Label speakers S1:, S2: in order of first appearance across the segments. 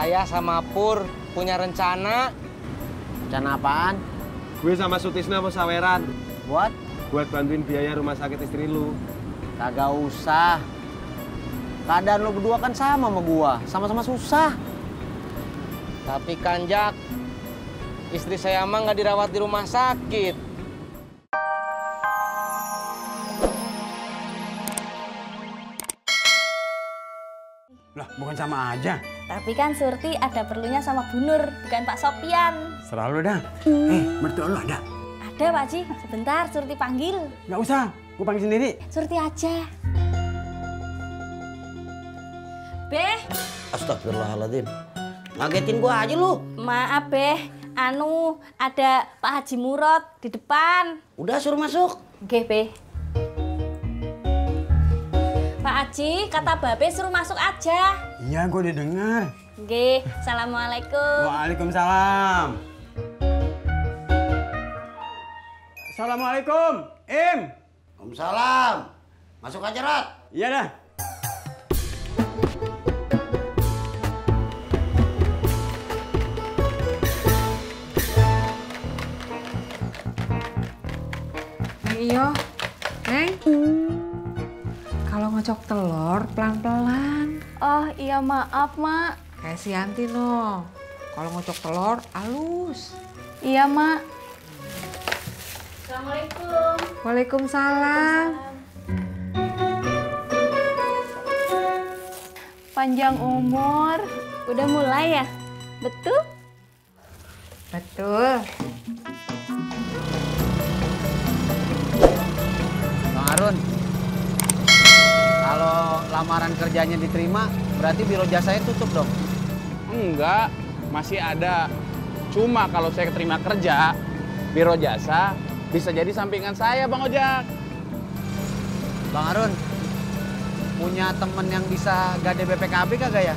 S1: Saya sama Pur punya rencana.
S2: Rencana apaan?
S3: Gue sama Sutisna mau saweran.
S2: Buat?
S3: Buat bantuin biaya rumah sakit istri lu.
S2: Kagak usah. Keadaan lu berdua kan sama gua, sama-sama susah.
S1: Tapi kan Jak, istri saya mah nggak dirawat di rumah sakit.
S4: Lah, bukan sama aja.
S5: Tapi kan Surti ada perlunya sama Bu Nur, bukan Pak Sopyan.
S4: Selalu dah. Mertua lu ada?
S5: Ada Pak Haji, sebentar Surti panggil.
S4: Nggak usah, gue panggil sendiri.
S5: Surti aja. Beh.
S2: Astagfirullahaladzim. Ngagetin gua aja lu.
S5: Maaf Beh, ada Pak Haji Murad di depan.
S2: Udah suruh masuk.
S5: Oke Beh. Pak Haji, kata Babe suruh masuk aja.
S4: Iya, gue udah dengar.
S5: Oke, Assalamualaikum.
S4: Waalaikumsalam. Assalamualaikum, Im.
S2: Waalaikumsalam. Masuk aja, Rat.
S4: Iya dah.
S6: Iyo, Neng. Kalau ngocok telur pelan-pelan.
S5: Oh iya maaf Mak.
S6: Kayak si Yanti no. Kalau ngocok telur halus.
S5: Iya Mak. Assalamualaikum.
S6: Waalaikumsalam.
S5: Panjang umur. Udah mulai ya? Betul?
S6: Betul.
S2: Bang Harun, kalau lamaran kerjanya diterima, berarti biro jasanya tutup dong?
S7: Enggak, masih ada. Cuma kalau saya keterima kerja, biro jasa bisa jadi sampingan saya, Bang Ojak.
S2: Bang Harun, punya temen yang bisa gade BPKB kagak ya?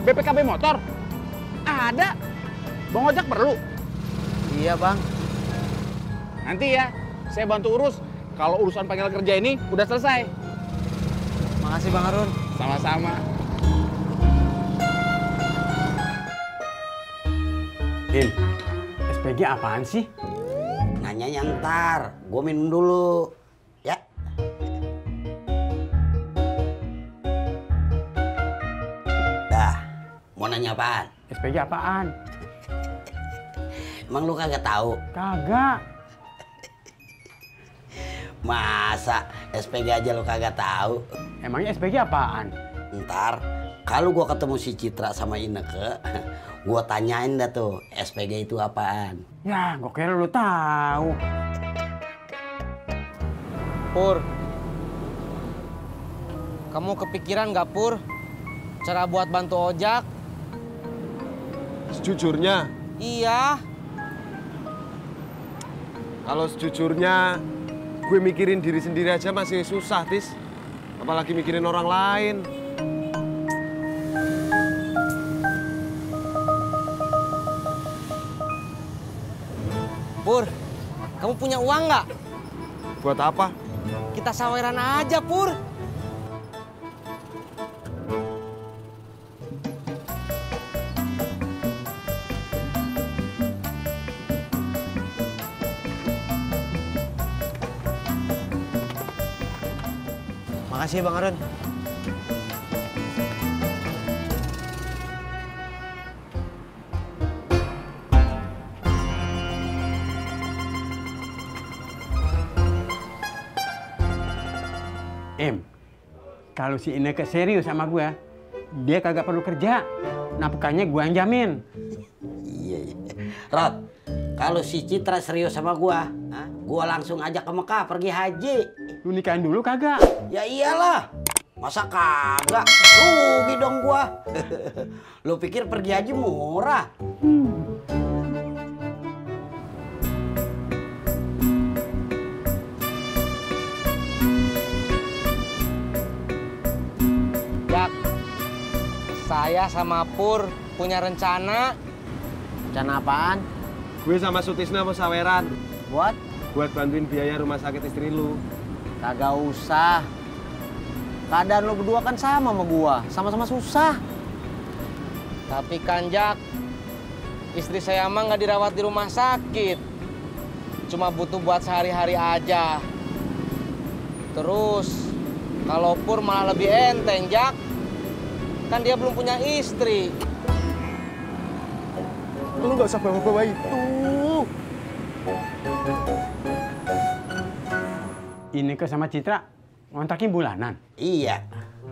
S7: BPKB motor? Ada. Bang Ojak perlu?
S2: Iya bang.
S7: Nanti ya, saya bantu urus. Kalau urusan panggilan kerja ini udah selesai.
S2: Makasih Bang Harun.
S7: Sama-sama.
S4: Im, SPG apaan sih?
S2: Nanyanya ntar, gue minum dulu. Ya. Dah, mau nanya apaan?
S4: SPG apaan?
S2: Emang lu kagak tahu?
S4: Kagak.
S2: Masa SPG aja lu kagak tahu?
S4: Emangnya SPG apaan?
S2: Ntar kalau gua ketemu si Citra sama Ineke, gua tanyain dah tuh SPG itu apaan.
S4: Ya, gue kira lu tahu.
S1: Pur, kamu kepikiran nggak Pur? Cara buat bantu ojak?
S3: Sejujurnya,
S1: Iya.
S3: kalau sejujurnya gue mikirin diri sendiri aja masih susah, Tis. Apalagi mikirin orang lain.
S1: Pur, kamu punya uang nggak?
S3: Buat apa?
S1: Kita saweran aja, Pur.
S2: Makasih Bang Harun.
S4: Im, kalau si Ineke serius sama gue, dia kagak perlu kerja. Nafkahnya gue yang jamin.
S2: Iya. Rod, kalau si Citra serius sama gua langsung ajak ke Mekah pergi haji.
S4: Lu nikahin dulu kagak?
S2: Ya iyalah. Masa kagak? Rugi dong gua. Lu pikir pergi haji murah?
S1: Jak, saya sama Pur punya rencana.
S2: Rencana apaan?
S3: Gue sama Sutisna mau saweran.
S2: Buat?
S3: Buat bantuin biaya rumah sakit istri lu.
S2: Kagak usah. Keadaan lu berdua kan sama gua, sama-sama susah.
S1: Tapi kan Jak, istri saya mah nggak dirawat di rumah sakit. Cuma butuh buat sehari-hari aja. Terus, kalau Pur malah lebih enteng, Jak. Kan dia belum punya istri.
S3: Lu nggak usah bawa-bawa itu.
S4: Ineke sama Citra ngontrakin bulanan.
S2: Iya.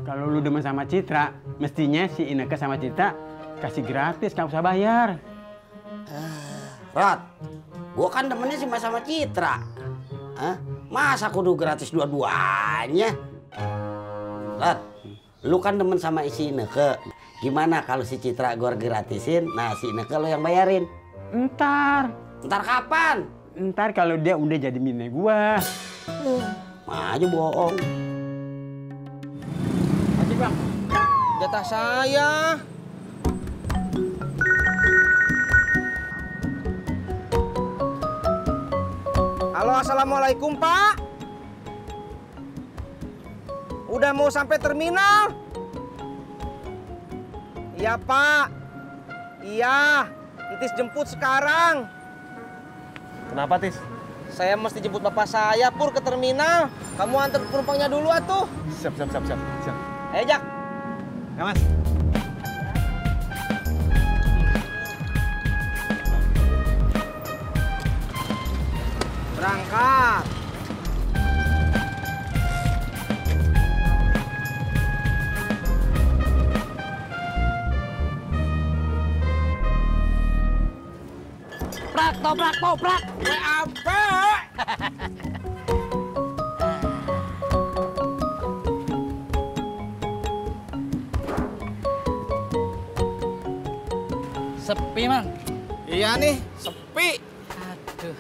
S4: Kalau lu demen sama Citra, mestinya si Ineke sama Citra kasih gratis, nggak usah bayar.
S2: Rod, gua kan demennya sama Citra. Hah? Masa kudu gratis dua-duanya? Rod, lu kan demen sama si Ineke. Gimana kalau si Citra gua gratisin, nah si Ineke lo yang bayarin?
S4: Ntar
S2: Kapan?
S4: Ntar kalau dia udah jadi bini gua.
S2: Maju bohong.
S4: Makasih bang.
S1: Jatah saya. Halo, assalamualaikum Pak. Udah mau sampai terminal? Iya Pak. Iya, Titis jemput sekarang.
S3: Kenapa, Tis?
S1: Saya mesti jemput bapak saya Pur ke terminal. Kamu antar penumpangnya dulu atuh.
S3: Siap.
S1: Ayo Jak.
S3: Ya, Mas.
S1: Berangkat.
S2: Toprak.
S1: WAP.
S8: Sepi, Man.
S1: Iya nih, sepi.
S8: Aduh.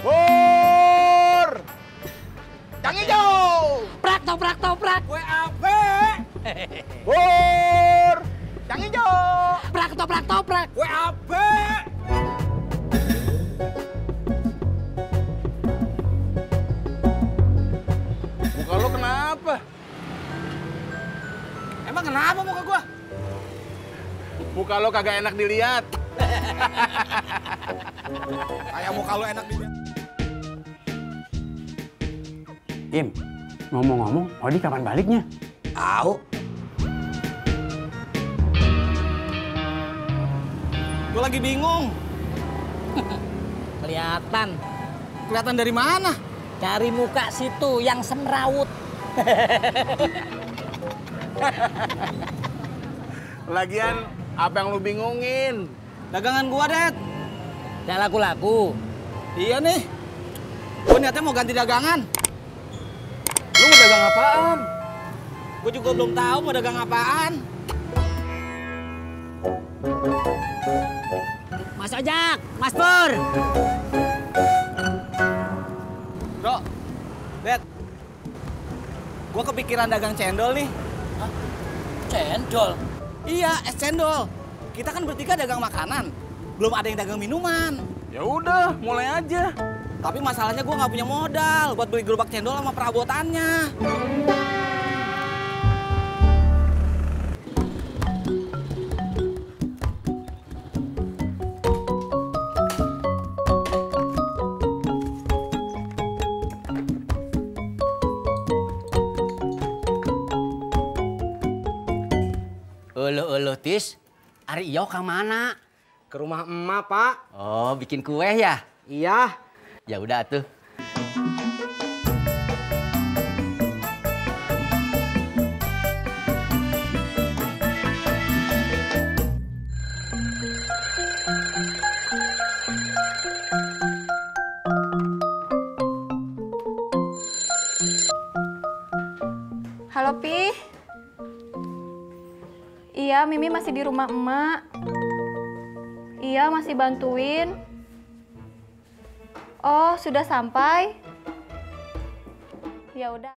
S1: Pur. Yang hijau.
S8: Toprak.
S1: WAP. Pur. Yang hijau.
S8: Toprak.
S1: WAP.
S7: Muka lo kenapa?
S1: Emang kenapa muka gua?
S7: Muka lo kagak enak dilihat.
S1: Kayak muka lu enak dilihat.
S4: Im, ngomong-ngomong, Odi kapan baliknya?
S2: Tahu.
S1: Gua lagi bingung.
S8: Kelihatan.
S1: Kelihatan dari mana?
S8: Cari muka situ yang semrawut.
S7: Lagian, apa yang lu bingungin?
S1: Dagangan gua, Det.
S8: Gak laku-laku.
S1: Iya nih. Gua niatnya mau ganti dagangan.
S7: Lu mau dagang apaan?
S1: Gua juga belum tahu mau dagang apaan.
S8: Mas Ojak, Mas Pur.
S1: Bro, Det. Gua kepikiran dagang cendol nih.
S8: Cendol.
S1: Iya, es cendol. Kita kan bertiga dagang makanan. Belum ada yang dagang minuman.
S7: Ya udah, mulai aja.
S1: Tapi masalahnya gua nggak punya modal buat beli gerobak cendol sama perabotannya.
S2: Uluh, Tis. Ari iyo ke mana?
S1: Ke rumah emak, Pak.
S2: Oh, bikin kue ya?
S1: Iya.
S2: Ya udah tuh.
S9: Halo, Pi. Iya, Mimi masih di rumah emak. Iya, masih bantuin. Oh, sudah sampai? Ya udah.